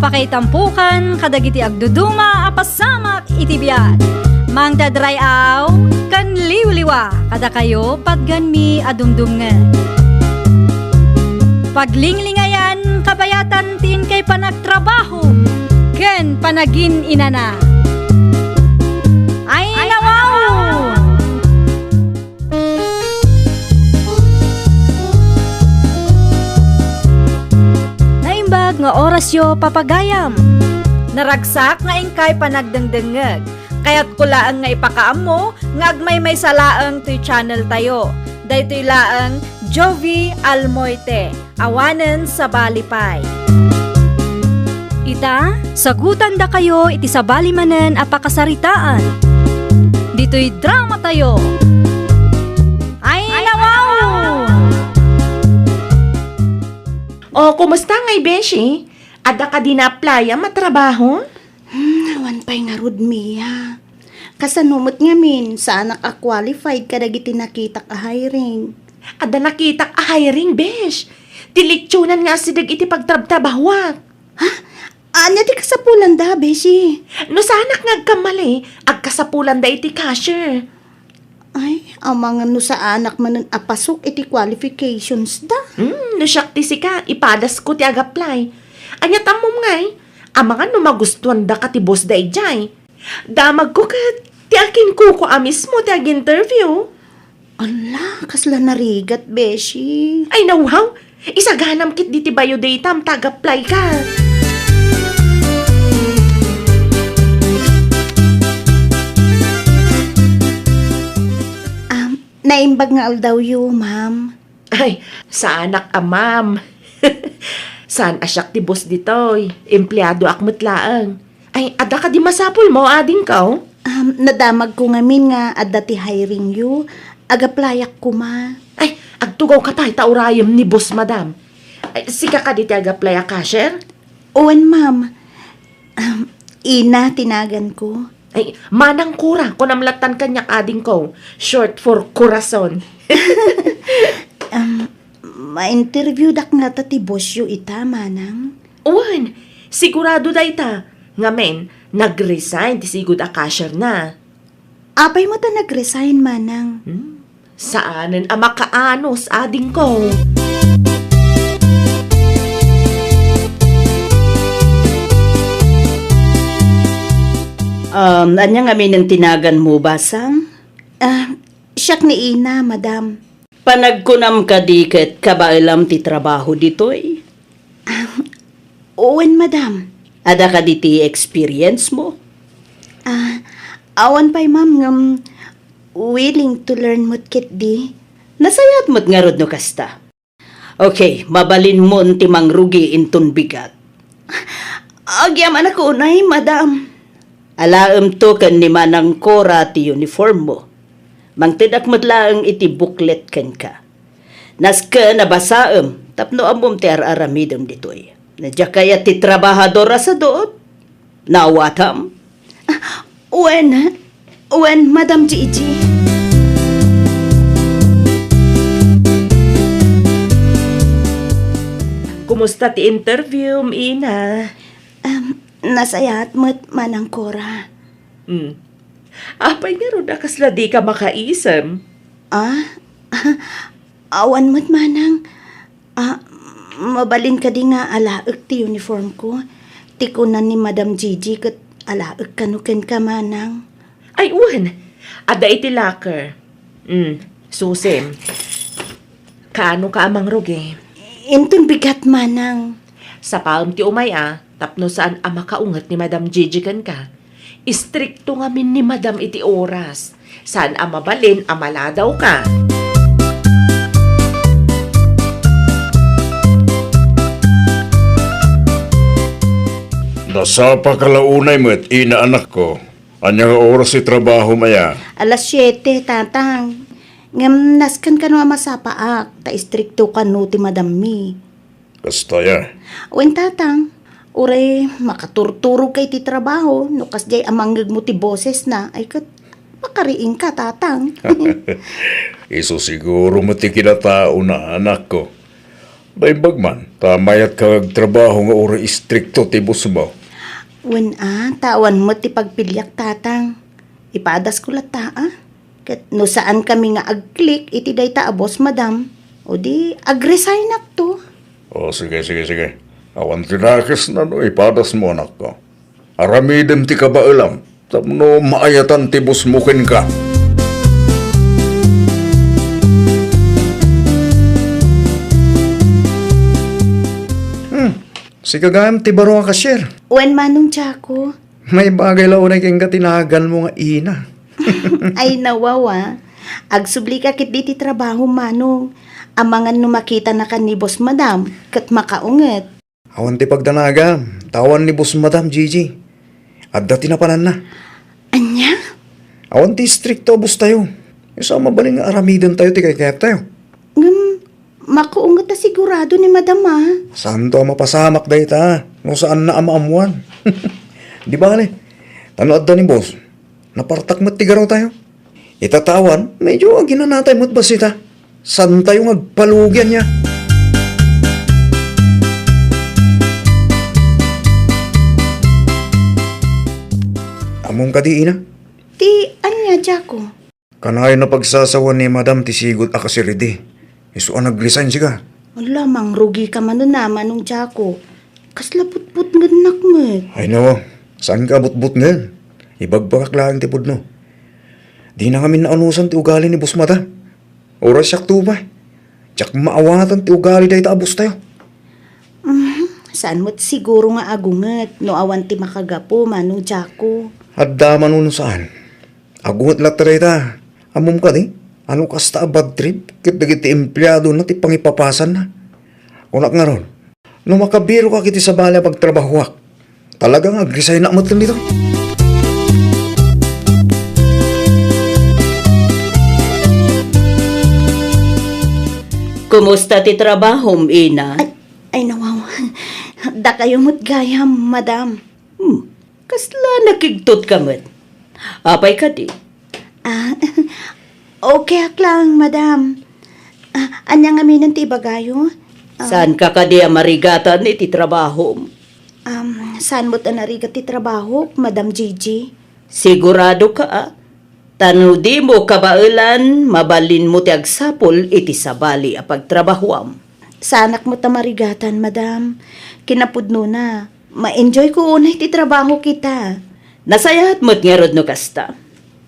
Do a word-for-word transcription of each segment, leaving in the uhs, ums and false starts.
Pakaitampokan kadagiti agduduma a pasamak iti biag. Mangdadray-aw ken liwliwa kadakayo patganmi a dumdumngeg. Paglinglingayan kabayatan ti inkay panagtrabaho ken panagin-inana. Ay, nawaw! Naimbag nga orasyo, papagayam. Naragsak nga inkay panagdengdengngeg. Kayatko laeng nga ipakaammo nga agmaymaysa laeng toy channel tayo. Daytoy laeng Jovi Almoite. Awanen sabali pay. Ita, sagutandakayo iti sabali manen a pakasaritaan. Ditoy drama tayo. Ay, nawaw! O, kumusta ngay, beshi? Adda kadi na-apply-am a trabaho? Hmm, awan pay ngarud, Mia. Kasano met ngamin, saanak a qualified kadagiti nakitak a hiring? Adda nakitak a hiring, besh. Ti litsunan nga asideg iti pagtrabtrabahuak. Ha? Ania ti kasapulanda, beshi? No saanak nga agkammali, agkasapulanda iti cashier. Ay, amangan no saanak manen a pasok iti qualifications da. Hmm, no siak ti sika, ipadasko ti ag-apply. Ania tammom ngay? Amangan no magustuandaka ti boss da idiay. Damagko ket ti akinkuko a mismo ti ag-interview. Ala, kasla narigat, beshi. Ay, nawaw! Isaganam ketdi ti biodatam ta ag-apply ka. Um, naimbag nga aldawyo, ma'am. Ay, saanak a ma'am. Saan a siak ti boss ditoy. Empleadoak met laeng. Ay, adda kadi masapulmo, adingko? Um, nadamagko ngamin nga adda ti hiringyo. Ag-applyak koma. Ay, agtugawka pay ta urayem ni boss, madam. Ay, sika kadi ti ag-apply a cashier? Wen, ma'am. Um, Ina ti naganko. Ay, Manang Cora, kunam lattan kaniak, adingko. Short for corazon. Um, ma-interviewdak ngata ti bossyo ita, Manang? Wen, sigurado dayta. Ngamin, nag-resign ti sigud a cashierna. Apay met a nag-resign, Manang? Hmm? Saanen a makaanus, adingko. Um, ania ngamin ti naganmo, basang? Ah, siak ni Ina, madam. Panagkunam kadi ket kabaelam ti trabaho ditoy? Ah, wen, madam. Adda kadi ti experience mo? Ah, awan pay, ma'am, ngem willing to learn met ketdi. Nasayaat met ngarud no kasta. Okay, mabalinmon ti mangrugi inton bigat. Agyamanak unay, madam. Alaemto ken ni Manang Cora ti uniformmo. Mangtedak met laeng iti booklet kenka. Nasken a basaem tapno ammom ti ar-aramidem ditoy. Diak kayat ti trabahador a sadut. Naawatam? Ah, wen, wen, Madam Gigi. Kumusta ti interview, Ina? Um, nasayaat met, Manang Cora. Hmm. Apay ngarud a kasla dika makaisem? Ah? Awan met, Manang. Ah, mabalin kadi nga alaek ti uniformko? Ti kunan ni Madam Gigi ket alaek kano kenka, Manang. Ay, wen. Adda iti locker. Mm, susim. Kaano ka a mangrugi? Inton bigat, Manang. Sapaem ti umay a, tapno saan a makaunget ni Madam Gigi kenka. Istrikto ngamin ni Madam iti oras. Saan a mabalin a maladawka. Nasapaka la unay met, Ina, anakko. Ania nga oras ti trabahom aya? Alas siete, Tatang. Ngem nasken kano a masapaak, ta istrikto kano ti madammi. Kasta aya? Wen, Tatang. Uray makaturturogka iti trabaho, no kasdiay a mangngegmo ti bosesna, ay ket makariingka, Tatang. Isu siguro met ti kinataona, anakko. Naimbag man, ta mayat ka agtrabaho nga uray istrikto ti boss mo. Wen a, ta awan met ti pagpiliak, Tatang. Ipadasko latta a. Ket no saan kami nga agklik iti dayta a boss, Madam, o di agresignak to. O, sige, sige, sige. Awan ti dakes na no ipadas mo, anakko. Aramidem ti kabaelam tapno maayatan ti boss mo kenka. Hmm, sika gayam ti baro a cashier. Wen, Manong Jaco. Maibagay la unay kenka ti naganmo nga ina. Ay, nawawa. Agsublika ketdi ti trabaho, Manong. Amangan no makitanaka ni Boss Madam, ket makaunget. Awan ti pagdanagam, ta awan ni Boss Madam, Gigi. Adda ti napananna. Ania? Awan ti istrikto a boss tayo. Isu a mabalin nga aramiden tayo ti kaykayat tayo. Ngem, makaunget a sigurado ni Madam a. Saanto a mapasamak dayta, no saanna a maammuan. Di bale, ta no adda ni boss, napartak met ti garaw tayo. Ita ta awan, medyo aginanatay met bassit a. Saantayo nga agpalugi ania. Ammom kadi, ina? Ti ania, Jaco? Kanayon a pagsasawen ni Madam ti sigud a kasiridi. Isu a nag-resign sika. Ala, mangrugika manen a, Manong Jaco. Kasla butbutngennak met. Ay, nawa, saanka a butbutngen. Ibagbagak laeng ti pudno. Dina ngamin naunusan ti ugali ni Boss Madam. Uray siak to pay. Diak maawatan ti ugali dayta a boss tayo. Mhm, saan met siguro nga agunget no awan ti makagapu, Manong Jaco. Adda man no saan. Agunget latta dayta. Ammom kadi, a no kasta a bad trip ket dagiti empleadona ti pangipapasanna. Kunak ngarud, no makabiroka iti sabali a pagtrabahoak, talaga nga agresignak metten ditoy. Kumusta ti trabahom, ina? Ay, ay, nawaw. Dakayo met gayam, madam. Hmm. Kasla nakigtot ka met? Apay kadi? Ah, okay ak lang, madam. Ah, ania ngamin ti ibagayo? Ah, saan ka kadi a marigatan iti trabahom? Um, saan met a narigat ti trabahok, Madam Gigi? Sigurado ka, a? Ta no dimo kabaelan, mabalinmo ti agsapul iti sabali a pagtrabahoam. Saanak met a marigatan, madam. Kinapudnona, ma-enjoyko unay ti trabahok ita. Nasayaat met ngarud no kasta.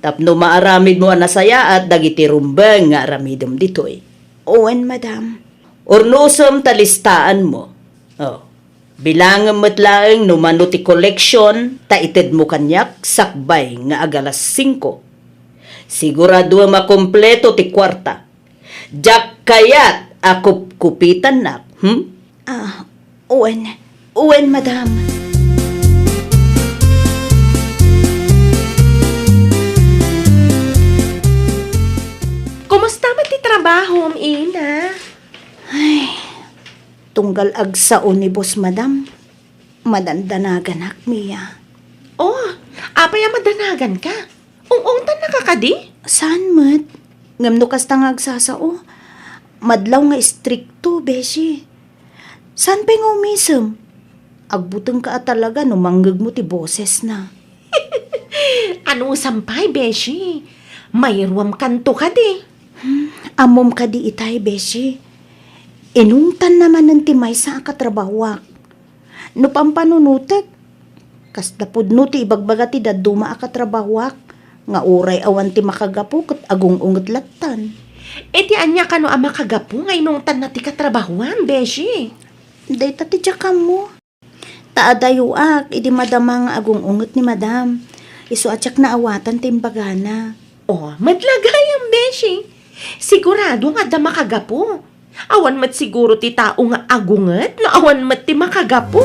Tapno maaramidmo a nasayaat dagiti rumbeng nga aramidem ditoy. Wen, madam. Urnosem ta listaanmo. Oh. Bilangem met laeng no mano ti koleksion ta itedmo kaniak sakbay nga agalas singko. Siguradoem a kompleto ti kuarta. Diak kayat a kupkupitannak, hmm? Ah, wen. Wen, madam. Kumusta met ti trabahom, ina? Ay, tunggal agsao ni boss, madam. Madandanaganak, Mia. Oh, apay a madanaganka? Ung-ungtannaka kadi? Saan met? Ngem no kasta nga agsasao, madlaw nga istrikto, beshi. Saan pay nga umisem? Agbutengka a talaga no mangngegmo ti bosesna. Anusam pay, beshi? Mairuamkanto kadi? Hmm, ammom kadi itay, beshi? Inungtanna manen ti maysa a katrabahoak. No pampanunotek, kasla pudno ti ibagbaga ti dadduma a katrabahoak nga uray awan ti makagapu ket agung-unget lattan. Iti ania kano a makagapu nga inungtanna ti katrabahoam, beshi? Dayta ti diak ammo. Ta adayoak idi madama nga agung-unget ni madam. Isu a diak naawatan ti imbagana. Oh, madlagayam, beshi. Sigurado nga adda makagapu. Awan met siguro ti tao nga agunget no awan met ti makagapu.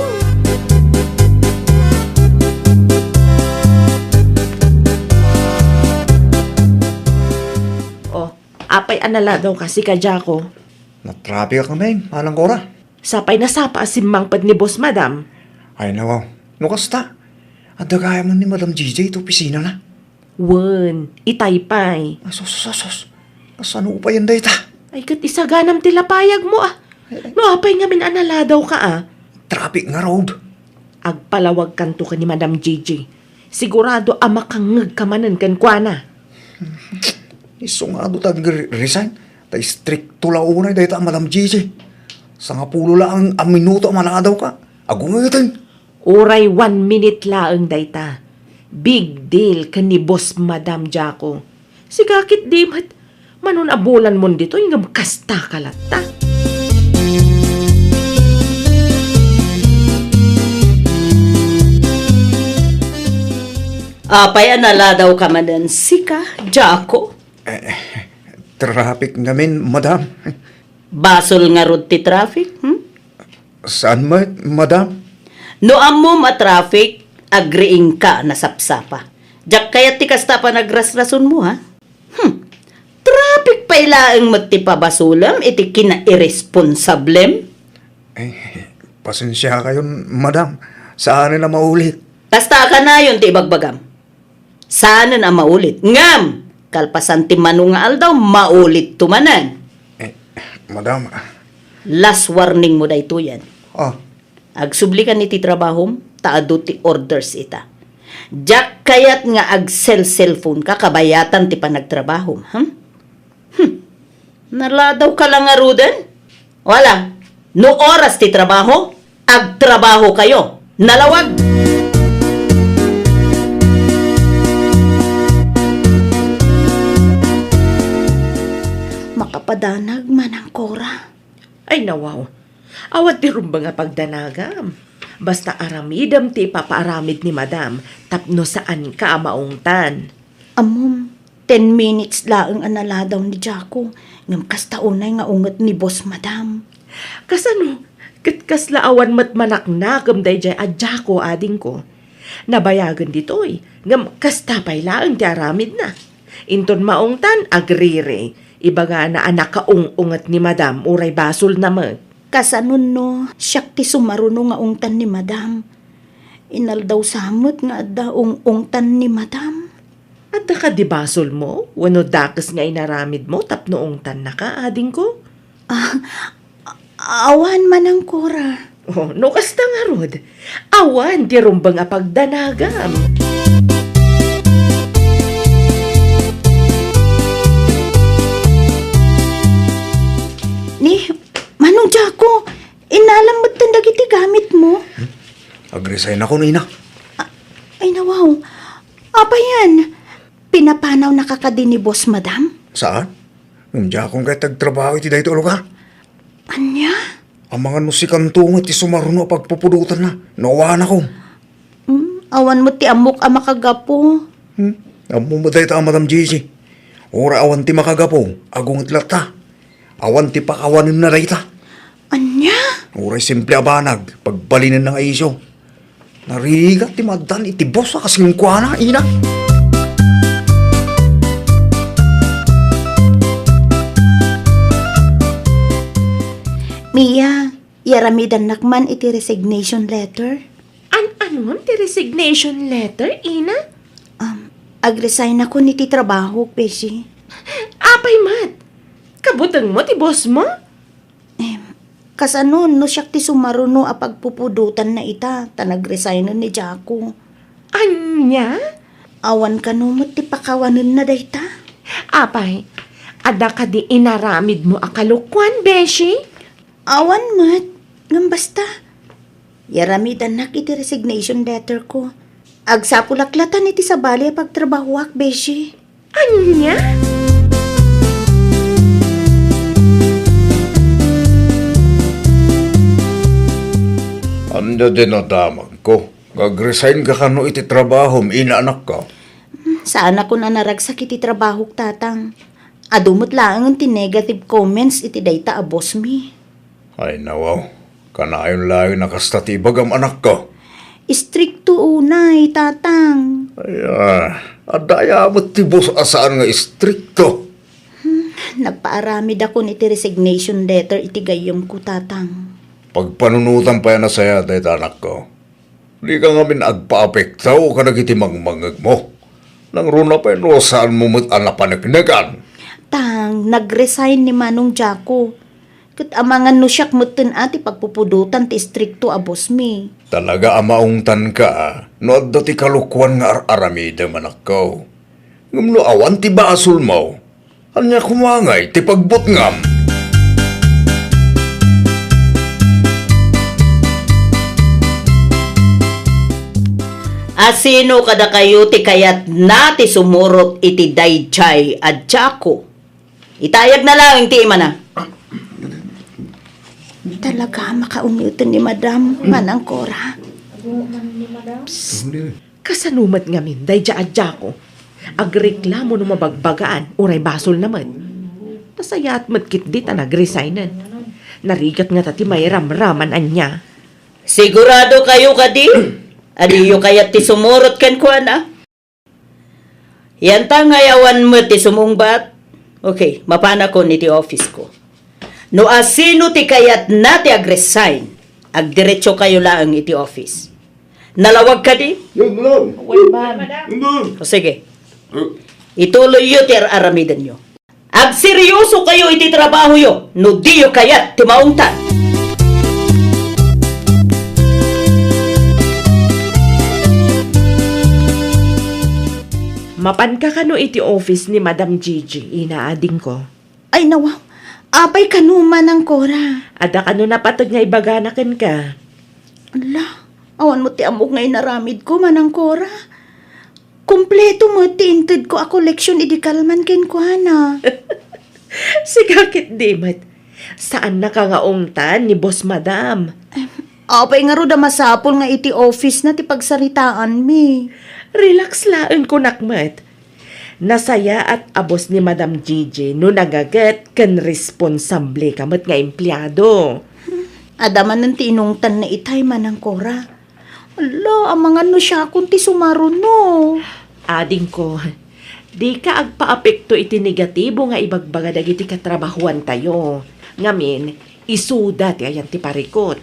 Oh, apay a naladaw kasi ka, Jaco? Natrapik a kami, Manang Cora. Sapay nasapa a simmangpet ni Boss Madam. Ay, nawaw. No kasta, adda gayam ni Madam G J iti opisinana. Wen, itay pay. Asus, asus, asus. Kasano payen dayta? Ay, ket isaganam ti lapayagmo, a. No apay ngamin a naladawka a? Traffic ngarud. Agpalawagkanto ken ni Madam Gigi. Sigurado a makangngegka manen kenkuana. Isu nga adu ta agre-, resign. Ta istrikto la unay dayta a Madam Gigi. Sangapulo laeng a minuto a maladawka. Agungeten. Uray one minute laeng dayta. Big deal ken ni Boss Madam Jaco. Sika ketdi met, mano a bulanmon ditoy ngem kasta ka latta. Apay a naladawka manen sika, Jaco? Eh, traffic ngamin, madam. Basol ngarud ti traffic, hmm? Saan met, madam? No ammom a traffic, agriingka a nasapsapa. Diak kayat ti kasta a panagrasrasonmo, ha? Hmm. Traffic pay laeng met ti pabasolem iti kinairresponsablem? Eh, pasensiakayon, madam. Saanen a maulit. Kasta a kanayon ti ibagbagam. Saanen a maulit. Ngem, kalpasan ti mano nga aldaw, maulitto manen. Eh, madam, ah. Last warningmo daytoyen. Ah. Agsublikan iti trabahom, ta adu ti orders ita. Diak kayat nga agsel-cellphone ka kabayatan ti panagtrabahom, hmm? Hmm. Naladawka la ngaruden? Wala. No oras ti trabaho, agtrabahokayo. Nalawag! Makapadanag, Manang Cora. Ay, nawaw. Awan ti rumbeng a pagdanagam. Basta aramidem ti ipapaaramid ni Madam tapno saanka a maungtan. Ammom, ten minutes laeng a naladaw ni Jaco, ngem kasta unay nga unget ni Boss Madam. Kasano? Ket kasla awan met manaknakem daydiay a Jaco, adingko. Nabayagen ditoy, ngem kasta pay laeng ti aramidna. Inton maungtan, agriri. Ibagana a nakaung-unget ni Madam uray basolna met. Kasanon no, siak ti sumaruno nga ungtan ni Madam? Inaldaw sa met nga adda ung-ungtan ni Madam. Adda kadi basolmo wenno dakes nga inaramidmo tapno ungtannaka, adingko? Ah, a-, awan, Manang Cora. Oh, no kasta ngarud, awan ti rumbeng a pagdanagam. Ni, Manong Jaco, innalam metten dagiti gamitmo. Agresign ako, Nina. A-, ay, nawaw. Apayen? Pinapanawnaka kadi ni Boss Madam? Saan? Ngem diakon kayat ti agtrabaho iti daytoy a lugar. Ania? Amangan no sikanto met ti sumaruno a pagpupudotanna, no awanakon. Hmm, awan met ti ammok a makagapu. Hmm? Ammom met dayta, Madam Gigi. Uray awan ti makagapu, agunget latta. Awan ti pakawanenna dayta. Ania? Uray simple a banag, pagbalinenna nga isyu. Narigat ti maaddan iti boss a kas kenkuana, Ina. Mia, yaramidannak man iti resignation letter. An-anon ti resignation letter, Ina? Um, agresign ako iti trabahok, Beshi. Apay met? Kabutengmo ti boss mo? Em, kasano no siak ti sumaruno a pagpupudotanna ita, ta nagresignen ni Jaco? Ania? Awan kano met ti pakawanenna dayta? Apay, adda kadi inaramidmo a kalokuan, Beshi? Awan met, ngem basta. Yaramidannak iti resignation letter ko. Agsapulak latta iti sabali a pagtrabahoak, Beshi. Ania? Ania ti nadamagko? Agresign ka kano iti trabahom, Ina, anakko? Hmm, saanakon a naragsak iti trabahok, Tatang. Adu met laengen ti negative comments iti dayta a boss mi. Ay, nawaw. Kanayon laeng a kasta ti ibagam, anakko. Istrikto unay, Tatang. Ay, ah, adda aya met ti boss a saan nga istrikto? Hmm, nagpaaramidakon iti resignation letter iti gayyemko, Tatang. Pagpanunotam pay a nasayaat dayta, anakko. Dika ngamin agpaapekto kadagiti mangmangngegmo. Nangruna pay no saanmo met a napaneknekan. Tang, nagresign ni Manong Jaco. Ket amangan no siak metten a ti pagpupudotan ti istrikto a boss mi. Talaga a maungtanka no adda ti kalokuan nga ar-aramidem, anakko. Ngem no awan ti basolmo, ania koma ngay ti pagbutngam? A sino kadakayo ti kayatna ti sumurot iti daydiay a Jaco? Itayagna laeng ti imana. Talaga a makaungeten ni Madam, Manang Cora. Psst. Kasano met ngamin daydiay a Jaco? Agreklamo no mabagbagaan, uray basolna met. Nasayaat met ketdi ta nagresignen. Narigat ngata ti mairamraman ania. Sigurado kayo kadi? A diyo kayat ti sumurot kenkuana? Yanta nga awan met ti sumungbat. Okay, mapanakon iti office ko. No asino ti kayatna ti agresign, agdiretso kayo laeng iti office. Nalawag kadi? Yes, madam. Wen, ma'am. Yes, ma'am. O sige. Ituloyyo ti ar-aramidenyo. Agseryoso kayo iti trabahoyo no diyo kayat ti maungtan. Mapanka kano iti office ni Madam Gigi, ina, adingko? Ay, nawaw. Apay kano, Manang Cora? Adda kano napateg nga ibagana kenka? Ala, awan met ti ammok nga inaramidko, Manang Cora. Kompleto met ti intedko a koleksyon idi kalman kenkuana. Sika ketdi met. Saannaka nga ungtan ni Boss Madam. Em, apay ngarud a masapul nga iti office na ti pagsaritaanmi? Relax laeng kunak met. Nasayaat a boss ni Madam Gigi no nagaget ken responsable ka met nga empleado. Adda manen ti inungtanna itay, Manang Cora. Ala, amangan no siakon ti sumaruno. Adingko, dika agpaapekto iti negatibo nga ibagbaga dagiti katrabahoantayo. Ngamin, isuda ti ayan ti parikut.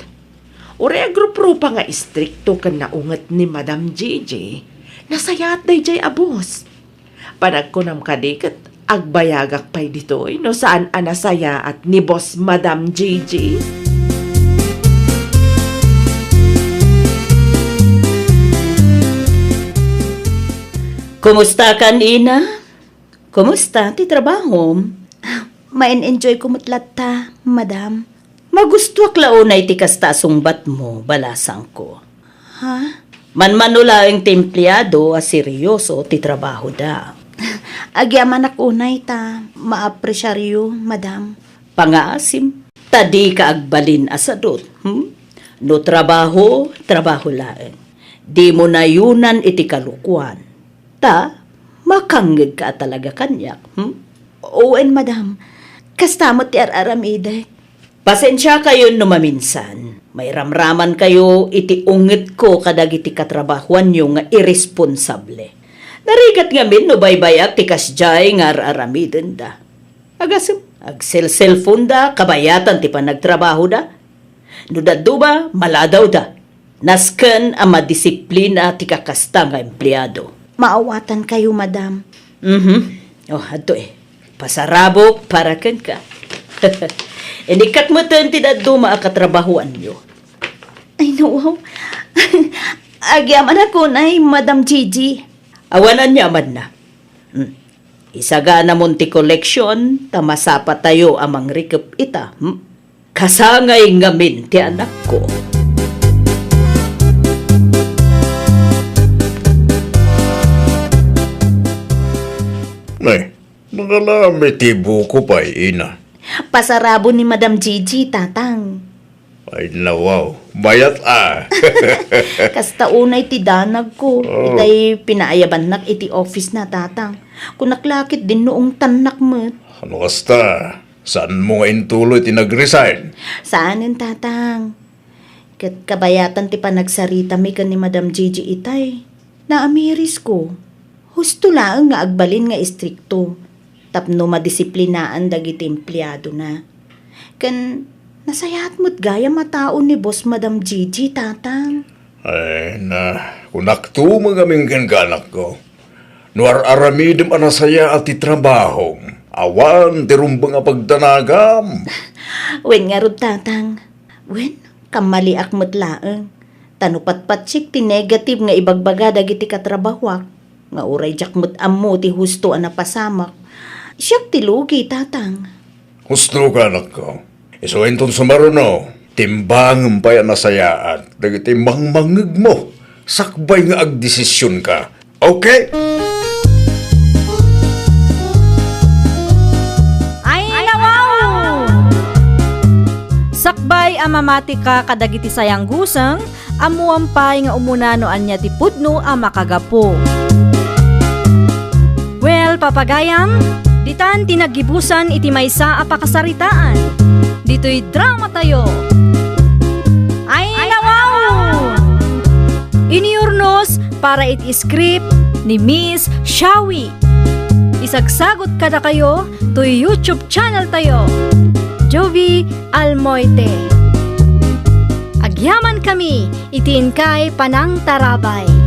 Uray agruprupa nga istrikto ken naunget ni Madam Gigi, nasayaat daydiay a boss. Panagkunam kadi ket agbayagak pay ditoy no saan a nasayaat ni Boss Madam Gigi. Kumusta kan, ina? Kumusta ti trabahom? Main-enjoy ko met latta, madam. Magustuak la unay ti kasta a sungbatmo, balasangko. Ha? Manmano laeng ti empleado a seryoso ti trabahoda. Agyamanak unay ta maapresiaryo, madam. Pangaasim, ta dika agbalin a sadut, hmm? No trabaho, trabaho laeng. Dimo nayunan iti kalokuan. Ta, makangngegka a talaga kaniak, hmm? Wen, madam. Kasta met ti ar-aramidek. Pasensiakayon no maminsan, mairamramankayo iti ungetko kadagiti katrabahoanyo nga irresponsable. Narigat ngamin no baybay-ak ti kasdiay nga ar-aramidenda. Agasem, agselselfonda, kabayatan ti panagtrabahoda. No dadduma, maladawda. Nasken a madisiplina ti kakasta nga empleado. Maawatankayo, madam. Mhm. Oh, adto eh. Pasarabok para kenka. Inikkat metten ti dadduma a katrabahoanyo. Ay, nawaw. Agyamanak unay, Madam Gigi. Awan ania a madna. Hmm. Isaganamon ti koleksyon, ta masapatayo a mangrikep ita, hmm? Kasangay ngamin ti anakko. Nay, nangalami ti buko pay, ina. Pasarabo ni Madam Gigi, tatang. Ay, nawaw. Mayat a. Kasta unay ti danagko. Oh. Itay pinaayabannak iti office na, tatang. Kunak la ket dinno ungtannak met. Ano kasta? Saanmo nga intuloy ti nag-resign? Saanen, tatang. Ket kabayatan ti panagsaritami ken ni Madam Gigi itay. Naamirisko. Husto laeng nga agbalin nga istrikto tapno madisiplinaan dagiti empleadona. Ken nasayaat met gayam a tao ni Boss Madam Gigi, tatang. Ay, na, kunakto met ngamin kenka, anakko. No ar-aramidem a nasayaat ti trabahom, awan ti rumbeng a pagdanagam. Wen ngarud, Tatang. Wen, kammaliak met laeng. Ta no patpatsik ti negative nga ibagbaga dagiti katrabahuak, nga uray diak met ammo ti husto a napasamak, siak ti lugi, Tatang. Husto ka, anakko. Isu inton sumaruno, timbangem pay a nasayaat dagiti mangmangngegmo sakbay nga agdesisionka. Okay? Ay, nawaw! Sakbay a mamatika kadagiti sayangguseng, ammuam pay nga umuna no ania ti pudno a makagapu. Well, papagayam, ditan ti naggibusan iti maysa a pakasaritaan. Ditoy drama tayo. Ay, nawaw! Iniurnos para iti script ni Miss Shawi. Isagsagot kadakayo toy YouTube channel tayo, Jovi Almoite. Agyaman kami iti inkay panangtarabay.